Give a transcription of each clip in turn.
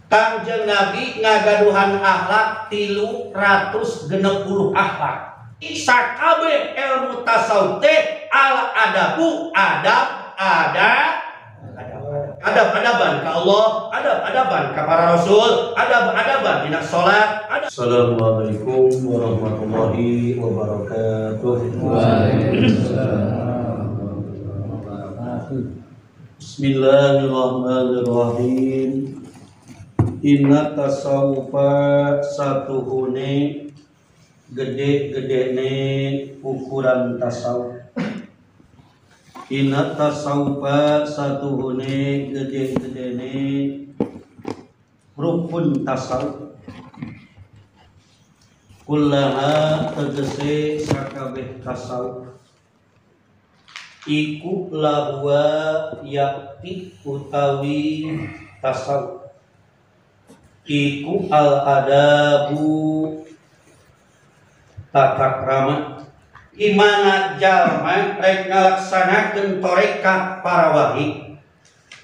Kangjeng Nabi ngagaduhan akhlak 360 akhlak. Sakabeh ilmu tasawuf teh al adabu adab ada adab-adaban ka Allah, adab-adaban ka para rasul, adab-adaban dina salat. Assalamualaikum warahmatullahi wabarakatuh. Waalaikumsalam warahmatullahi wabarakatuh. Bismillahirrahmanirrahim. Inna tasawufa satuhune gede-gedene ukuran tasawuf. Inna tasawufa satuhune gede-gedene rukun tasawuf. Kullaha tegese sakabeh tasawuf iku lahwa yakti utawi tasawuf iku al adabu tata krama imana jalma rek ngalaksanakeun tarekat para wali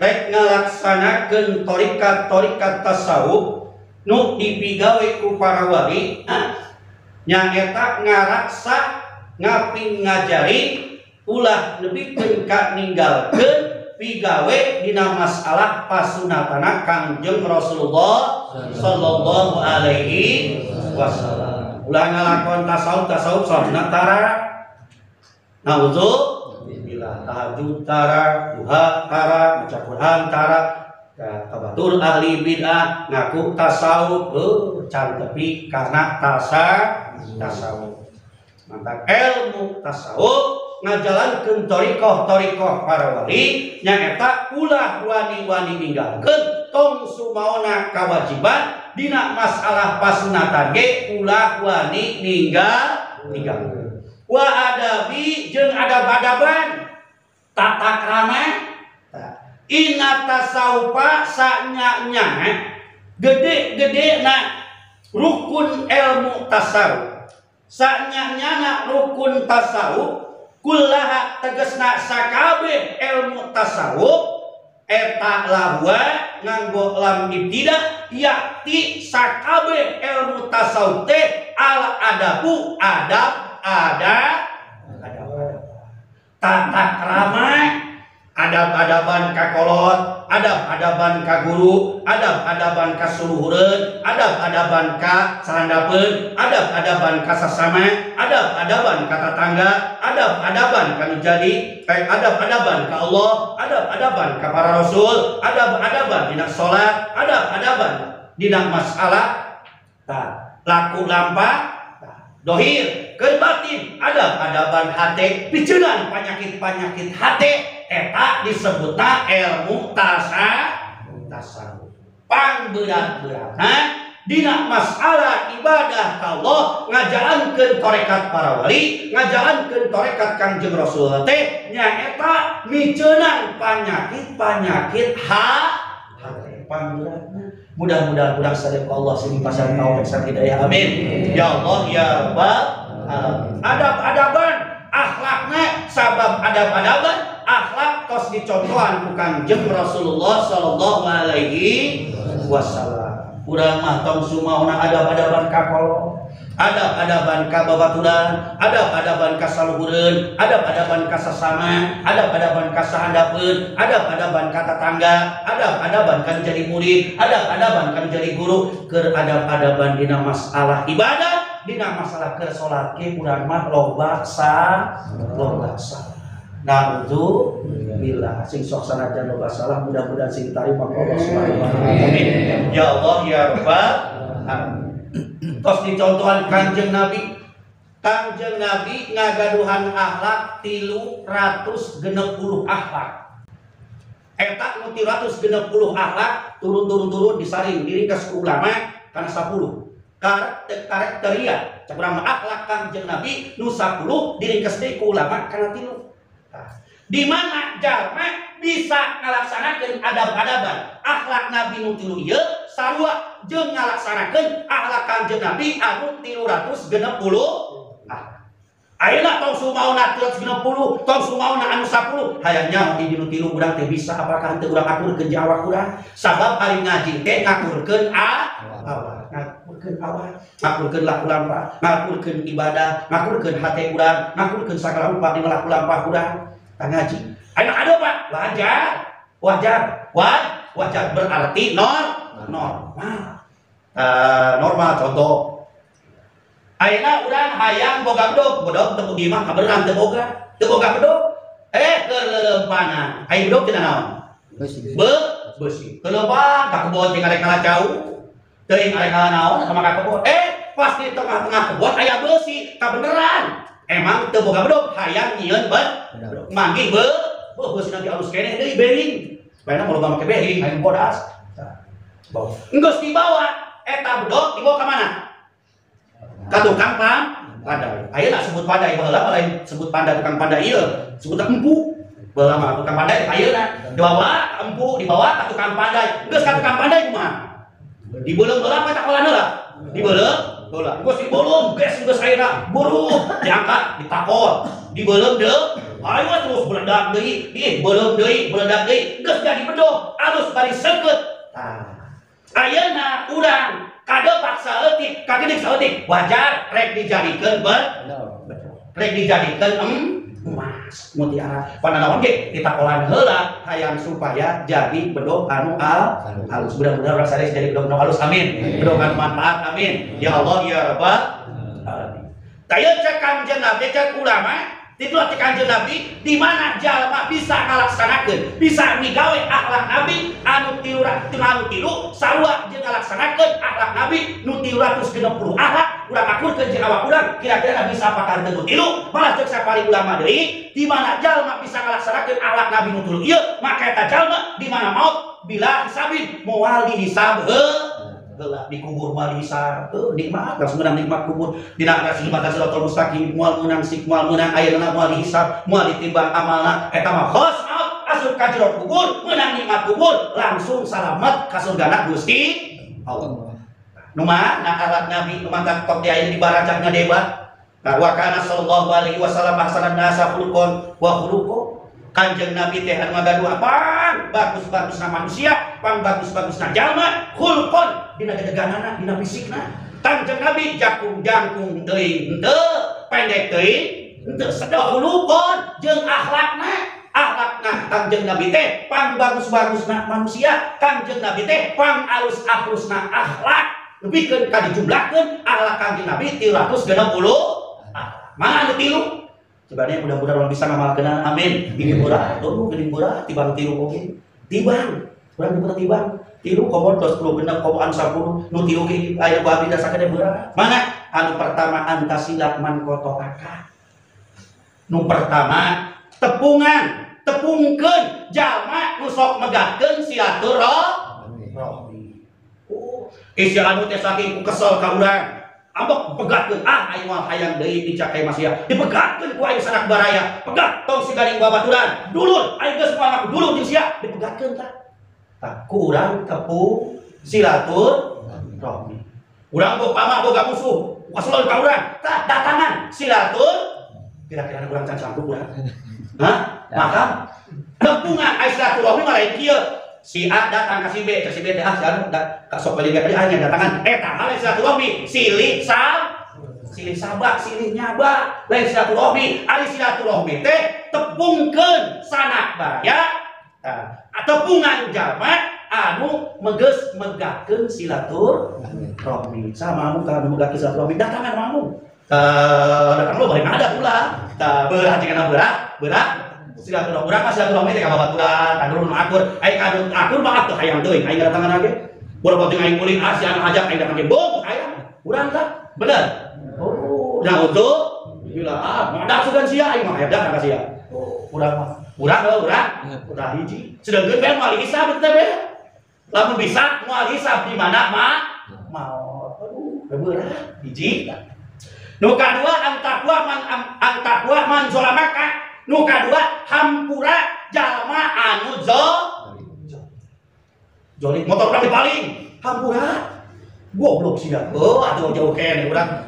rek ngalaksanakeun tarekat-tarekat tasawuf nu dipigawe ku para wali nyaeta ngaraksa ngaping ngajari ulah nepikeun ka ninggalkeun pigawe dina masalah pasunatana Kangjeng Rasulullah sallallahu alaihi wasallam. Ulah ngalakon tasawuf tasawuf sunat tara naudzubillah tahajud tara duha tara maca Quran tara kabatur ahli bid'ah ngaku tasawuf can tepi karena tasawuf. Mantap ilmu tasawuf ngajalankeun thariqah-thariqah para wali nyaeta ulah wani-wani ninggalkeun tong sumaona kawajiban dina masalah pasunatan ge ulah wani ninggalkeun. Wa adabi jeung adab-adaban tata krama. Inna tasawufa sanya-nya gede-gede na rukun ilmu tasawuf sanya-nya rukun tasawuf kullaha tegesna sakabeh ilmu tasawuf eta lahwa nganggo lam ibtida yakti sakabeh ilmu tasawuf teh al adabu adab ada tata krama adab-adaban ka kolot, adab-adaban ka guru, adab-adaban ka suluhureun, adab-adaban ka sahandapeun, adab-adaban ka sasama, adab-adaban ka tatangga, adab-adaban ka nu jadi, adab-adaban ka Allah, adab-adaban ka para rasul, adab-adaban dina salat, adab-adaban dina masalah ta laku lampah dohir ke batin, adab-adaban hate, picenan penyakit-penyakit hate eta disebutna ilmu tasawuf. Pangberat-beratna dina masalah ibadah ka Allah ngajalankeun tarekat para wali, ngajalankeun tarekat Kangjeng Rasul teh nyaeta miceunang penyakit-penyakit hate. Pangberatna mudah-mudahan urang sadaya ku Allah sing pasang taufik sareng hidayah. Amin. Ya Allah ya Rabbal alamin. Adab-adaban akhlakna sabab adab-adaban akhlak tos dicontohan ku Kangjeng Rasulullah sallallahu alaihi wasallam. Urang mah tong sumaona adab-adaban ka kolot, adab-adaban ka babaturan, adab-adaban ka saluhureun, adab-adaban ka sasama, adab-adaban ka sahandapeun, adab-adaban ka tatangga, adab-adaban ka jadi murid, adab-adaban ka jadi guru, keur adab-adaban dina masalah ibadah, dina masalah keur salat ge urang mah loba loba salah. Naudzubillah sing sok sanajan loba salah mudah-mudahan sing diterima ku Allah Subhanahu wa taala. Amin. Ya Allah ya Rabbal alamin. Tos dicontohan Kangjeng Nabi. Kangjeng Nabi ngagaduhan akhlak 360 akhlak. Eta nu 360 akhlak turun-turun-turun disaring diringkas ku ulama kana 10. Karakteria cak urang mah akhlak Kangjeng Nabi nu 10 diringkas deui ku ulama kana 3. Di mana jalma bisa ngalaksanakeun adab-adaban akhlak Nabi nu 3 ieu sarua jeung ngalaksanakeun akhlak Kangjeng Nabi anu 360 akhlak. Ayeuna tong sumauna 360, tong sumauna anu 10, hayang nyaho di nu 3 urang teh bisa apakah henteu urang akurkeun jeung awak urang? Sabab ari ngaji teh ngakurkeun awak, ngakurkeun awak, ngakurkeun laku lampah, ngakurkeun ibadah, ngakurkeun hate urang, ngakurkeun sagala rupa di laku lampah urang. Tah ngaji. Ayeuna ada Pak, wajar. Wajar. Wajar berarti normal. Normal contoh. Ayeuna urang hayang boga bedog, bedog teu boga mah kabeneran teu boga. Teu boga bedog. Keur leuleumpangan. Aya bedog tina naon? Besi. Besi. Leuleumpan ka kebon ting arek kalah jauh. Teuing arek kalah naon sama ka kebon. Pas di tengah-tengah kebon aya besi, kabeneran. Emang teu boga bedog, hayang nyieun bedog. Manggih besi nanti alus keneh deui bering. Bae mah loba make bering, hayang bodas. Enggeus dibawa eta bedog dibawa ka mana? Ka tukang pandai. Ayeuna sebut pandai baheula lain sebut pandai tukang pandai ieu, sebut empu. Baheula mah tukang pandai ayeuna dibawa empu, dibawa ka tukang pandai. Geus ka tukang pandai kumaha? Dibeuleum heula apa takolan heula? Dibeuleum heula. Geus dibeuleum, geus ayeuna buruh diangkat ditakol. Dibeuleum deui, ayo terus beledak deui, dibeuleum deui, beledak deui. Geus jadi bedog, alus bari seukeut. Tah. Ayeuna urang kadepak saeutik, kagedik saeutik, wajar rek dijadikeun rek dijadikeun emas mutiara. Pananaon ge ditakolan heula hayang supaya jadi bedog anu halus. Mudah-mudahan urang sadaya jadi bedog anu halus, amin. Bedog anu manfaat, amin. Ya Allah ya Rabbal alamin. Tah ieu cek Kanjeng Nabi, cek ulama, itulah cek Kanjeng Nabi di mana jalma bisa ngalaksanakeun, bisa migawe akhlak Nabi anu 303 sarua jeung ngalaksanakeun akhlak Nabi nu 360 akhlak urang akurkeun jeung awak urang kira-kira bisa apakah teu tilu. Malah cek sapari ulama deui di mana jalma bisa ngalaksanakeun akhlak Nabi nu 3 ieu maka eta jalma di mana maut bila hisabin moal dihisab heula dikubur moal dihisab nikmat langsung menang nikmat kubur dina jembatan siratal mustaqim moal meunang sik moal meunang ayeuna moal dihisab moal ditimbang amalna eta mah khos maut asup ka jero kubur meunang nikmat kubur langsung salamet ka surgana Gusti Allah. Nu mana akhlak Nabi nu mantap tok di aya di baracakna debat. Nah, wa kana sallallahu alaihi wasallam ahsanan nasa khuluqan wa khuluqu. Kanjeng Nabi teh anu ngagaduh apaan? Bagus-bagusna manusia, pang bagus-bagusna jalma, khulqon dina gedeganana, dina fisikna. Kanjeng Nabi jakung jangkung teuing henteu, pendek teuing henteu, sedeuh khuluqon jeung akhlakna. Akhlakna Kanjeng Nabi teh pang bagus-bagusna manusia, Kanjeng Nabi teh pang alus-alusna akhlak. Lebihkeun ka dijumlahkeun akhlak Kanjeng Nabi 360. Mana anu tilu? Sebenarnya mudah-mudahan orang bisa ngamalkeun, amin. Ini murah, tuh geuning murah, tibang tilu oge. Tibang, urang diputer tibang. Tilu komo 26 komo anu 10, nu tilu ge aya ku abdi dasarkeun beurah. Mana? Anu pertama antasilak man kotoaka. Nu pertama tepungan, tepungkeun jalma nu sok megatkeun silaturahmi. Oh, isi anu teh saking ku kesel ka urang. Ambek pegatkeun ah aing moal hayang deui dicakai masia. Dipegatkeun ku aing sanak baraya. Pegat tong si garing babaturan. Dulur aing geus moal ngaku dulur jeung sia dipegatkeun tah. Tah ku urang tepung silaturahmi. Urang boga boga musuh, kaselon ka urang. Tah datangan silatur kira-kira urang can sanggup urang. Hah? Maka tepungan aing silaturahmi mah lain kieu. Si A datang ke si B, ke si B teh ah si anu ka sok beli tadi ah nya datangan. Eta mah lain silaturahmi, silih silih sabak, silih nyaba, lain silaturahmi. Ari silaturahmi teh tepungkeun sanak baraya, tepungan jalma anu megeus megatkeun silaturahmi. Sama anu ka anu megatkeun silaturahmi datangan mamu. Datang lo bari ada pula. Tah beurah jeung beurah, beurah silaturahmi urang mah silaturahmi teh ka babaturan, ka dulur nu akur. Ai ka akur mah atuh hayang teuing aing datangan ge. Bola penting aing ulin ah si anu hajat aing datang ge bom hayang. Urang tah bener. Oh, da untuk bila ah modak sugan sia aing mah hayang datang ka sia. Oh, urang mah. Urang heuh urang. Urang hiji. Sedengkeun bae moal hisab teh bae. Lamun bisa moal hisab di mana mah maot. Aduh, beurah hiji. Nu kadua antakwa man antakwa man zolamaka. Nu kadua hampura jalma anu jolim motor urang dipaling hampura goblok sia. Oh atuh jauh keneh urang.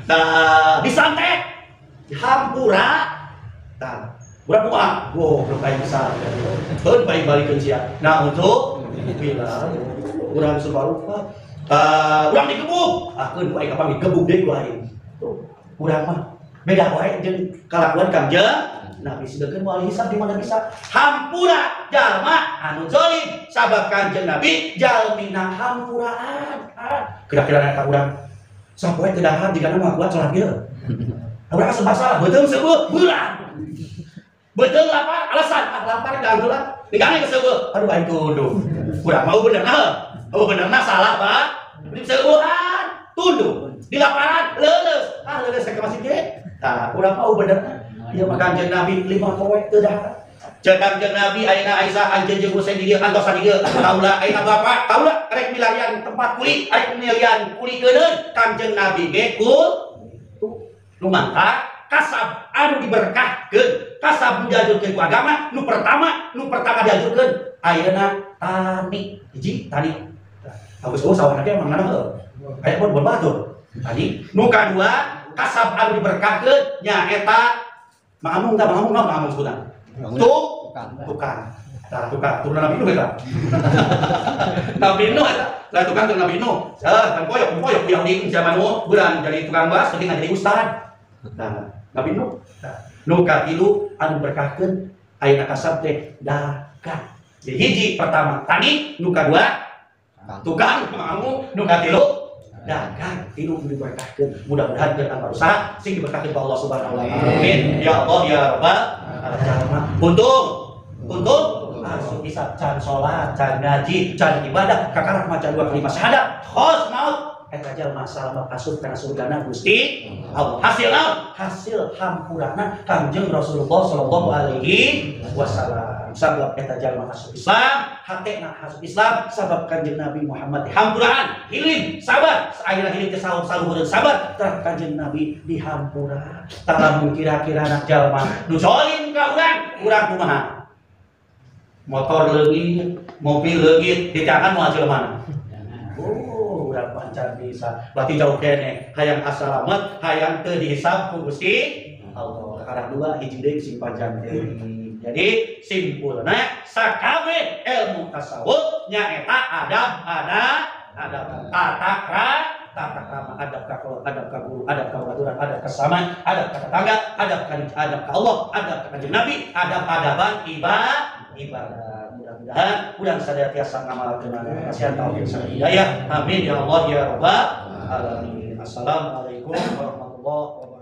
Tah Tah disantet hampura tah urang kumaha? Goblok aing salah. Keun bae balikeun sia. Nah untuk bila urang subarupa urang digebuk. Ah keun ku aing kapan digebuk deui ku aing. Tuh urang mah beda wae jeung kalakuan Kangjeng Nabi sedengkeun moal hisab di mana bisa hampura jalma anu zalim sabab Kangjeng Nabi jalmina hampuraan. Kira-kira eta urang sapoe teu dahar jigana moal kuat salat ieu. Urang serba salah beuteung seueuh beurang. Beuteung lapar alasan ah lapar ganggu lah. Digange ke seueuh. Aduh aing tunduh. Urang mau bener nah. Oh benerna salah Pak. Di seueuhan tunduh. Di laparan leuleus. Ah leuleus ka masjid ge. Tah urang mau bener. Ieu mah Kangjeng Nabi 5 poe teu dahar. Ceuk Kangjeng Nabi ayeuna Aisyah anjeun jeung Husain di dieu antosan di dieu. Kaula ayeuna bapak kaula rek milarian tempat kuli, rek milarian kuli keuneun Kangjeng Nabi ge ku nu mangka kasab anu diberkahkeun, kasab nu diajurkeun ku agama, nu pertama diajurkeun ayeuna tani. Hiji tani. Agus eueuh sawahna ge emang mana heuh. Aya pun batur. Tani. Nu kadua kasab anu diberkahkeun nyaeta Mangamung tah mangamung naon mangamung sebutan? Tukang. Tah tukang turunan Nabi Nuh eta. Nabi Nuh eta. Lah tukang turunan Nabi Nuh. Kan koyok Yahudi zaman nu beurang jadi tukang bas penting jadi ustad. Nah, Nabi Nuh. Tah, nu katilu anu berkahkeun ayeuna kasab teh dagang. Jadi hiji pertama tani, nu kadua tukang mangamung, nu katilu dagang tilu diberkahkeun. Mudah-mudahan kita berusaha sing diberkahkeun ku Allah Subhanahu wa taala. Amin. Ya Allah ya Rabbal alamin. Untung asup bisa can salat, can ngaji, can ibadah, kakarak maca dua kalimat syahadat, khos maut eta jalma salamet asup kana surgana Gusti Allah. Hasil naon? Hasil hampurana Kangjeng Rasulullah sallallahu alaihi wasallam. Sabab eta jalma asup Islam, hatena asup Islam sabab Kanjeng Nabi Muhammad dihampuraan, hilim sabar, akhirna hilim teh saluhureun sabar, tah Kanjeng Nabi dihampura. Tah lamun kira-kira anak jalma nu zalim ka urang, urang kumaha? Motor leungit, mobil leungit, ditahan moal jelema. Oh, urang pancan bisa. Berarti jauh keneh, hayang asalamet, hayang teu dihisab ku Gusti Allah. Kakarang dua hiji deui sing panjang teuing. Jadi simpulna sakabeh ilmu tasawuf nyaeta adab adab tata krama, adab ka kolot, adab ka guru, adab ka babaturan, adab ka sesama, adab ka tetangga, adab ka Allah, adab ka Kanjeng Nabi, adab adaban ibadah. Mudah-mudahan urang sadaya tiasa ngamalkeun kasihan taufik sareng hidayah. Amin ya Allah ya Rabbal alamin. Assalamualaikum warahmatullahi wabarakatuh.